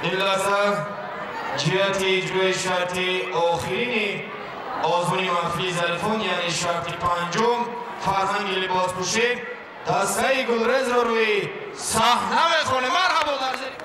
Ин лаҳза ҷиҳати иҷрои шарти охирини озмуни маҳфили зарифон, яъне шарти панҷум, фарҳанги либоспӯшӣ, дастаи Гулрезро рӯи саҳна мехонем. Марҳабо дар зери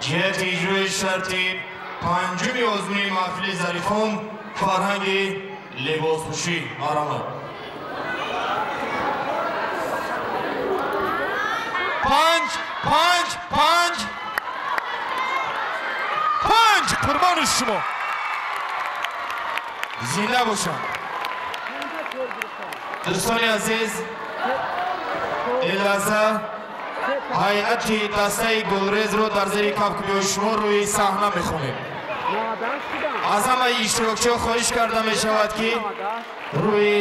ҷиҳати иҷрои шарти панҷуми озмуни маҳфили зарифон, фарҳанги либоспӯшӣ. Марҳамат. 5 5 5 5 қурбони шумо, зинда бошанд. Дӯстони азиз, ин лаҳза ҳайати дастаи Гулрезро дар зери кафкӯбиҳои шумо рӯи саҳна мехонем. Аз ҳамаи иштирокчиҳо хоҳиш карда мешавад, ки рӯи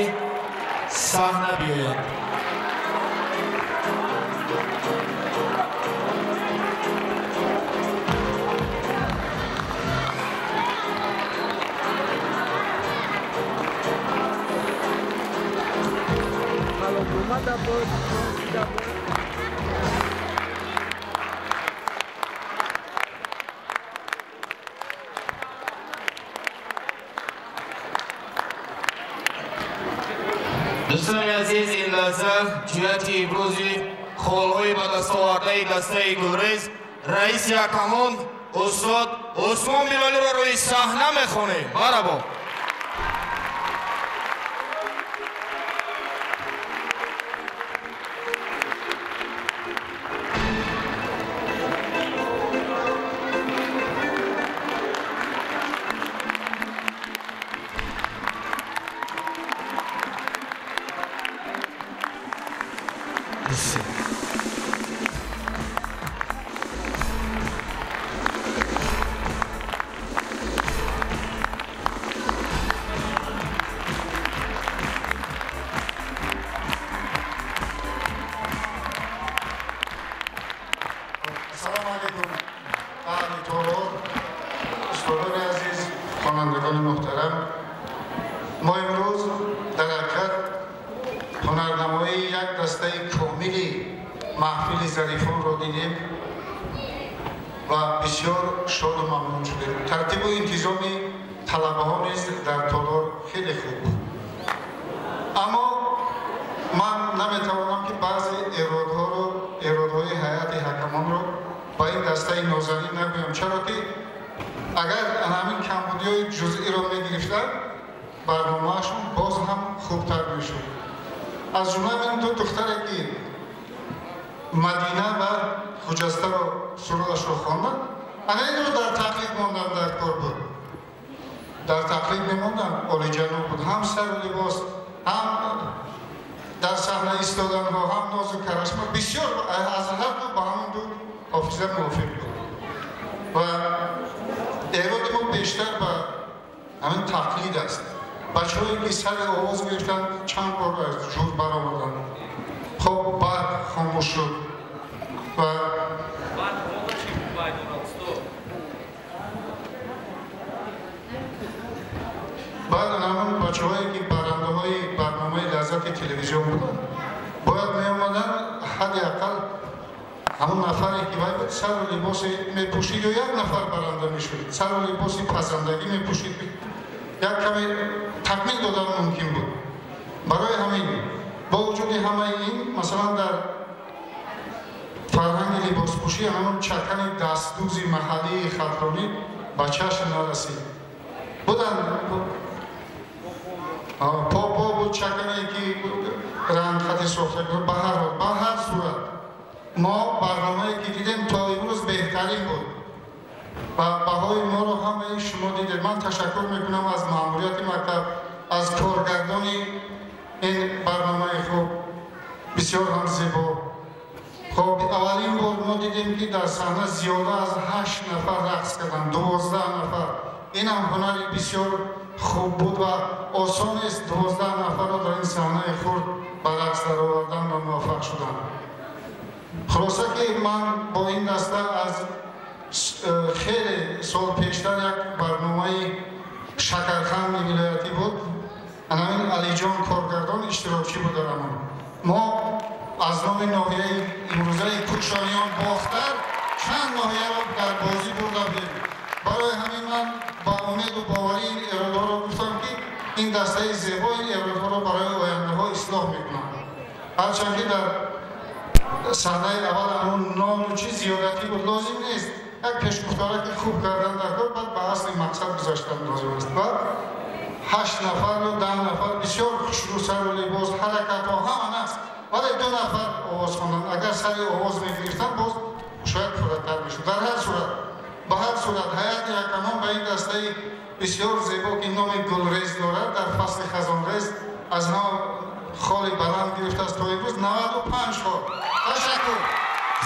саҳна биёянд. Дӯстони азиз, ин лаҳза ҷиҳати ибрози холҳои ба дастовардаи дастаи Гулрез Раиси ҳакамон устод Усмон Билолиро рӯи саҳна мехонем. Марҳабо.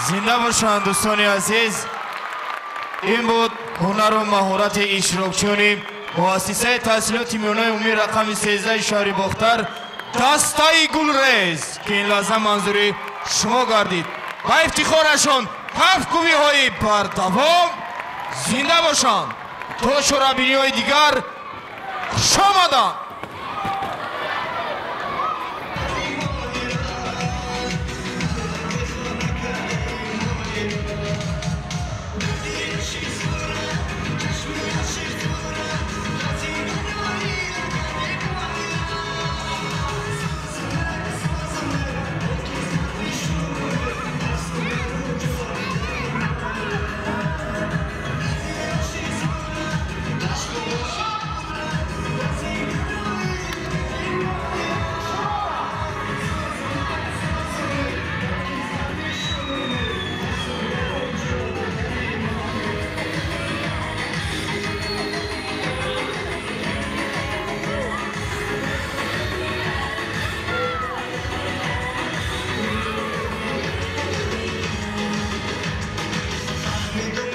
Зинда бошанд дӯстони азиз. Ин буд ҳунару маҳорати иштирокчиёни муассисаи таҳсилоти миёнаи умумии рақами 13 шаҳри Бохтар, дастаи Гулрез, ки ин лаҳза манзури шумо гардид. Ба ифтихорашон ҳафткӯбиҳои бардавом. Зинда бошанд. То чорабиниҳои дигар хуш омаданд. Чемпион.